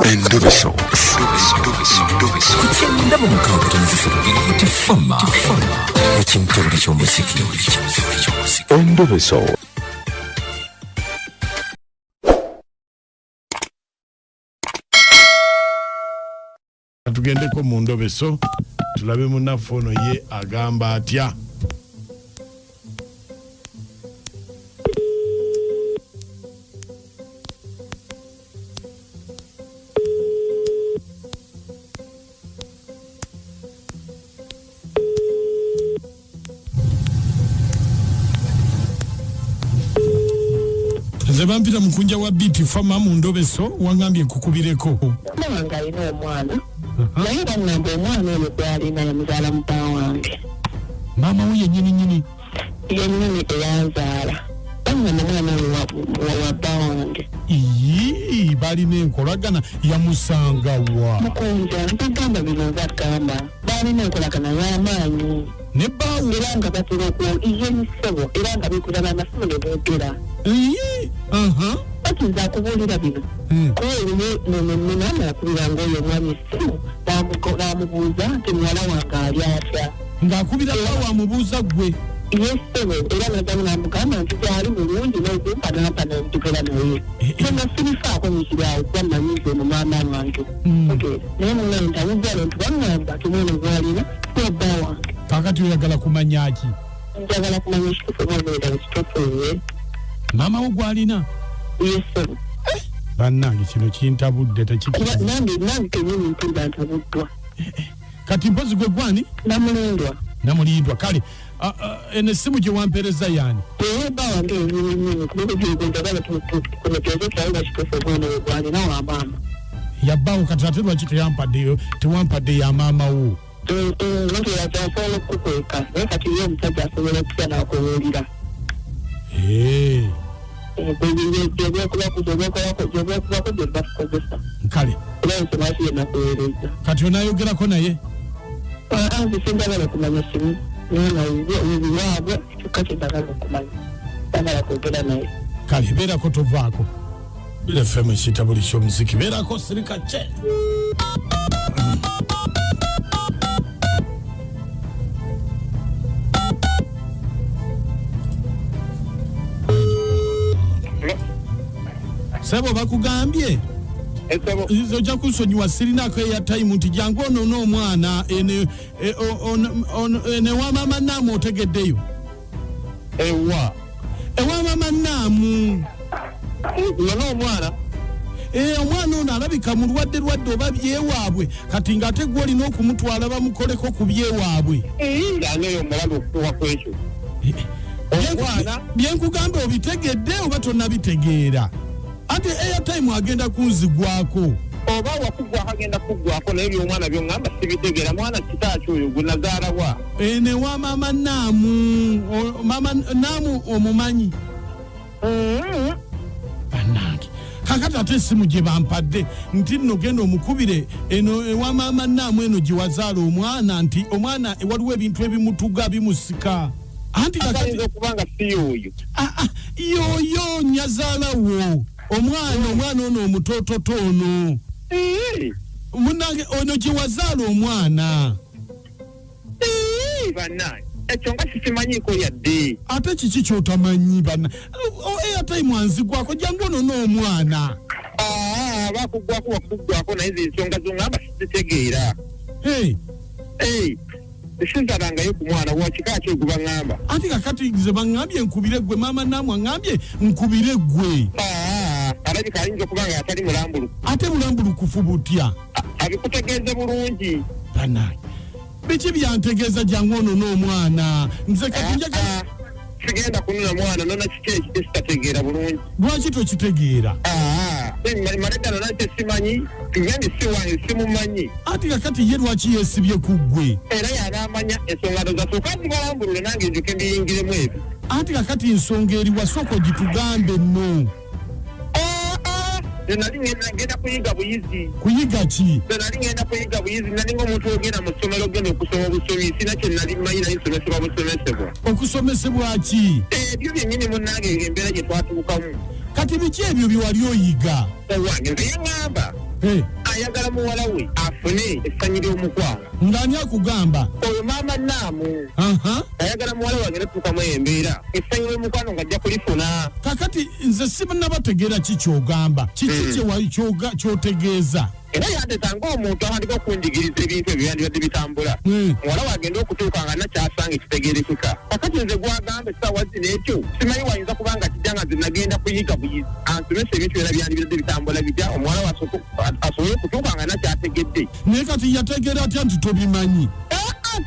Endobeso. Ku 96 ekimtebuli ky'omuziki. Endobeso. Tugendeko mu ndobeso tulabe munnaffe ono ye agamba atya. Nze bampita mukunja wa biti fama mu ndobeso, wangambye nkukubireko. Mama wange alina omwana, naye bannamba omwana oyo gw'alina yamuzaala mu bba wange. Maama we yennyini nnyini? Yennyini eyanzaala. Bannamba omwana oyo wa bba wange. Iyii, balina enkolagana, yamusanga wa? Mukunja, ntagamba bino nzagamba, balina enkolagana y'amaanyi. Ne bbaawo? Era nga batera iye ssebo, era nga beekuza n'amasimu ne boogera. Iyii, aha. Kati nze akubuulira bino. Kuba olumu nakubira ng'oyo omwami essimu, n'amubuuza nti muwala wange ali atya. Ng'akubira bbaawo amubuuza ggwe? Ye ssebo, era n'addamu n'amugamba nti gy'ali mulungi n'okumpa n'ampa n'enjogera naye. So nga sibifaako mikiri awo kuba mmanyi nze ono maama wange. Okay. Naye munnange ntabuuza nti baŋŋamba nti omwana gw'alina si bba wange. Kaakati oyagala kumanya ki? Njagala kumanya ekituufu oba obeera ekituufu ye. Maama wo gw'alina? Ye ssebo. Bannange kino kintabudde tekikiriza. Nange kennyini mpulira ntabuddwa. Kati mpozi gwe gwani? Namulindwa. Namulindwa, kale. Eno essimu gye wampeereza yaani? Eyo bba wange yennyini nnyini, kuba ebyo njagala tukutegeeze kyali kituufu omwana oyo gw'alina wa maama. Ya bbaawo, kati ate lwaki tewampadde ya maama wo? Nti asobola okukukweka, naye kati ye omusajja asobola okutya n'akubuulira. Gye bakukozesa. Kale. Era ensonga ki ye nakuweereza? Kati onaayogerako naye? Nze sinjagala kumanya kimu. Naye kyokka kye njagala okumanya. Njagala kwogera naye. Kale, beerako tovaako. FM ekitabuli ky'omuziki, beerako sirika kye. Sebo bakugambye? Ojja kunsonyiwa sirinaako airtime nti jangu onoone omwana ene ewa maama Naamu otegeddeyo. Ewa? Ewa maama Naamu. None omwana? Omwana ono alabika mulwadde lwadde oba byewaabwe, kati ng'ate gwe olina okumutwala bamukoleko ku byewaabwe. Ani oyo omulabe okutuuka ku ekyo? Omwana? Bye nkugamba obitegedde oba tonnabitegeera? Ate airtime agenda kunzigwako. Oba wakuggwako agenda kuggwako, naye by'omwana by'oŋŋamba sibitegeera. Mwana kitaaki oyo gwe nazaala wa? Eno ewa maama Naamu. Maama Naamu omumanyi? Bannange. Kaakati ate essimu gye bampadde nti nno genda omukubire eno ewa maama Naamu eno gye wazaala omwana, nti omwana waliwo ebintu ebimutuga bimusika. Anti kakati Ayinza okuba nga si y'oyo. Y'oyo nnyazaala wo. Omwana ono omutoototo ono. Munnange ono gye wazaala omwana. Bannange, ekyo nga sikimanyiiko yadde. Ate kiki ky'otamanyi banna? Airtime anzigwako, jangu ono n'omwana. Bakuggwako, wakuggwako, naye nze ensonga z'oŋŋamba sizitegeera. Sinzalangayo ku mwana wa kika ki gwe baŋŋamba? Ate kakati nze baŋŋambye nkubire ggwe, maama Naamu aŋŋambye nkubire ggwe. Alabika ayinza okuba nga atali mulambulukufu. Ate bulambulukufu butya? Abikutegeeze bulungi. Bannange, biki byantegeeza jangu ono n'omwana? Nze kati njagala Sigenda kunona mwana, nona kiki ekyo kye sitategeera bulungi. Lwaki tokitegeera? Maledda nona kye simanyi, ngende si wange simumanyi. Ate kakati ye lwaki yeesibye ku ggwe? Era y'anaamanya ensonga ndowooza sooka nzibalambulule nange njuke mbiyingiremu ebyo. Anti kakati ensonga eri wasooka ogitugambe nno. Nze nali ngenda kuyiga buyizi. Kuyiga ki? Nze nali ngenda kuyiga buyizi, nali ng'omuntu ogenda mu ssomero ogenda okusoma obusomi, sina kye nali mmanyi naye nsomesebwa busomesebwa. Okusomesebwa ki? Ebyo byennyini munnange embeera gye twatuukamu. Kati biki ebyo bye wali oyiga? Owange nze yaŋŋamba. Ayagala muwala we afune essanyu ly'omukwano. Ng'ani akugamba? Oyo maama Naamu. Ayagala muwala wange natuukamu embeera essanyu ly'omukwano ng'ajja kulifuna. Kakati nze sinnabategeera ki ky'ogamba, kiki ky'otegeeza? Era yandeeta ng'omuntu atandika okunjigiriza ebintu ebyo byandibadde bitambula. Muwala we agenda okutuuka nga nakyasanga ekitegeerekeka. Kakati nze gwagamba essaawa zino ekyo simanyi wayinza kuba nga kijja nga nze nagenda kuyiga buyizi ansomesa ebintu byonna byandibadde bitambula bitya omuwala we asobole okutuuka nga nakyategedde. Naye kati yategeera atya nti tobimanyi?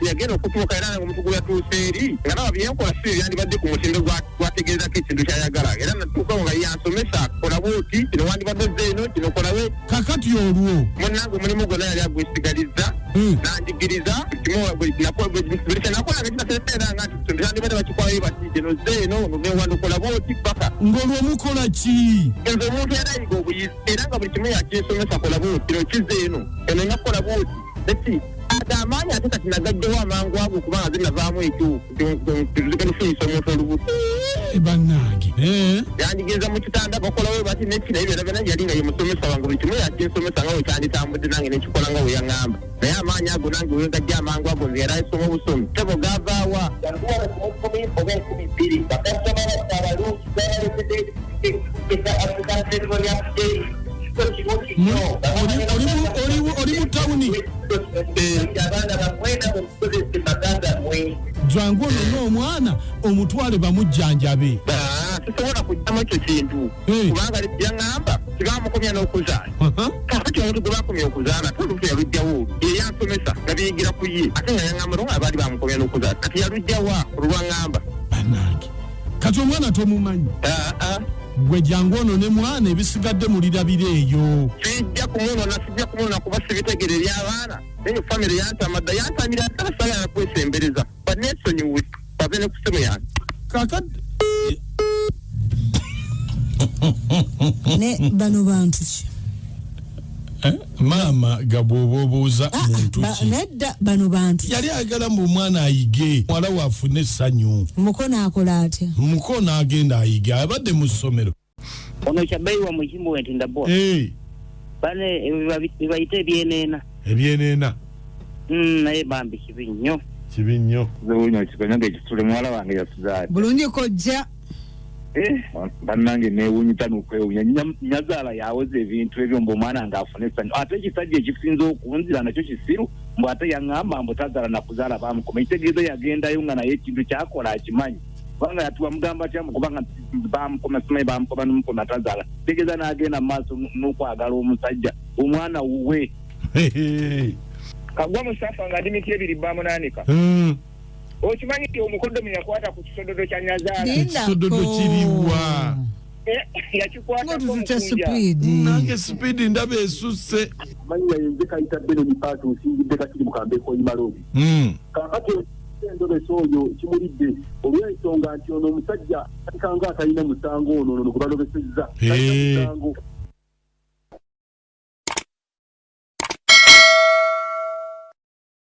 Yagenda okutuuka era nga omuntu gwe yatuuse eri nga naba byenkola si byandibadde ku mutindo gwategeerako ekintu ky'ayagala. Era natuukawo nga yansomesa kola bw'oti kino wandibadde ozze eno kino kola bwe. Kakati olwo munnange omulimu gwonna yali agwesigalizza nanjigiriza buli kyenakola nga kinaseera nga nti kyandibadde bakikolayo bati kino ozze eno newandikola bw'oti paka. Ng'olwo mukola ki? Nze omuntu yali ayiga obuyizi era nga buli kimu yakinsomesa kola bw'oti kino kizze eno eno nakukola bw'oti eki amaanyi ate kati nagajjawo amangu ago kubanga nze navaamu ekyo tuziganufunyisa omuntu olubuto. Bannange. Yanjigiriza mu kitanda bakolawo bati neki naye byonna byonna yali nga ye musomesa wange buli kimu yakinsomesa nga bwe kyanditambudde nange nekikola nga bwe yaŋŋamba. Naye amaanyi ago nange we ngajja amangu ago nze yali asoma obusomi. Tebo gavaawa. Yantwala ku 10,000 oba 2,000. Bakasitoma baffe abalungi babaletedde African Festival ya Today. Oli mu tawuni. Abaana bamwena mukozese baganda mwe. Jangu ono n'omwana omutwale bamujjanjabe. Sisobola kujjamu ekyo kintu kubanga yaŋŋamba tibamukomya n'okuzaala. Kakati omuntu gwe bakomya okuzaala tolufu yalugjawo olwo. Ye yansomesa nga biyigira ku ye ate nga yaŋŋamba nonga baali bamukomya n'okuzaala kati yalugjawa olulwaŋŋamba. Bannange kati omwana tomumanyi? Gwe jangu ono ne mwana ebisigadde mulirabira eyo. Sijja kumunona kuba sibitegere eby'abaana. Naye famire yantamadda yantamira ddala saagala kwesembereza banneesonyiwe bave ne ku ssimu yange. Kakati ne bano bantu ki? Maama gabwoba obuuza muntu ki? Nedda bano bantu. Yali ayagala mbu omwana ayige muwala we afune essanyu. Mukono akola atya? Mukono agenda ayige abadde mu ssomero. Ono Kyabeyi wa Mukimbo we Ntindaboa. Bane bibayita ebyeneena. Ebyeneena. Naye bambi kibi nnyo. Kibi nnyo. Nze kikonyange ekisule muwala wange yasuzaali. Bulungi kojja. Bannange neewuunyita n'okwewuunya nyazaala yawoza ebintu ebyo mbu omwana ng'afune essanyu ate ekisajja ekisinza okunzira nakyo kisiru mbu ate yaŋŋamba mbu tazaala nakuzaala baamukoma ekitegeeza yagendayo nga naye ekintu kyakola akimanyi kubanga yatuwa mugamba atya mbu kubanga baamukoma simanyi baamukoma n'omukoma tazaala kitegeeza n'agenda mu maaso n'okwagala omusajja omwana wuwe. Kagwa Mustafa nga ndi miti ebiri bamunaanika. Okimanyi nti omukoddomi yakwata ku kisododo kya nyazaala. Ekisododo kiriwa? Yakikwatako Ngotututa supiidi. Nange sipiidi ndaba esusse. Manyi yayenze kayita Benoni Paati osingidde Kakiri mu Kambeeko Imalodi. Kaakati endobeso oyo kimulidde olw'ensonga nti ono omusajja alikanga atalina musango ono ono gwe balobesezza. Talina musango.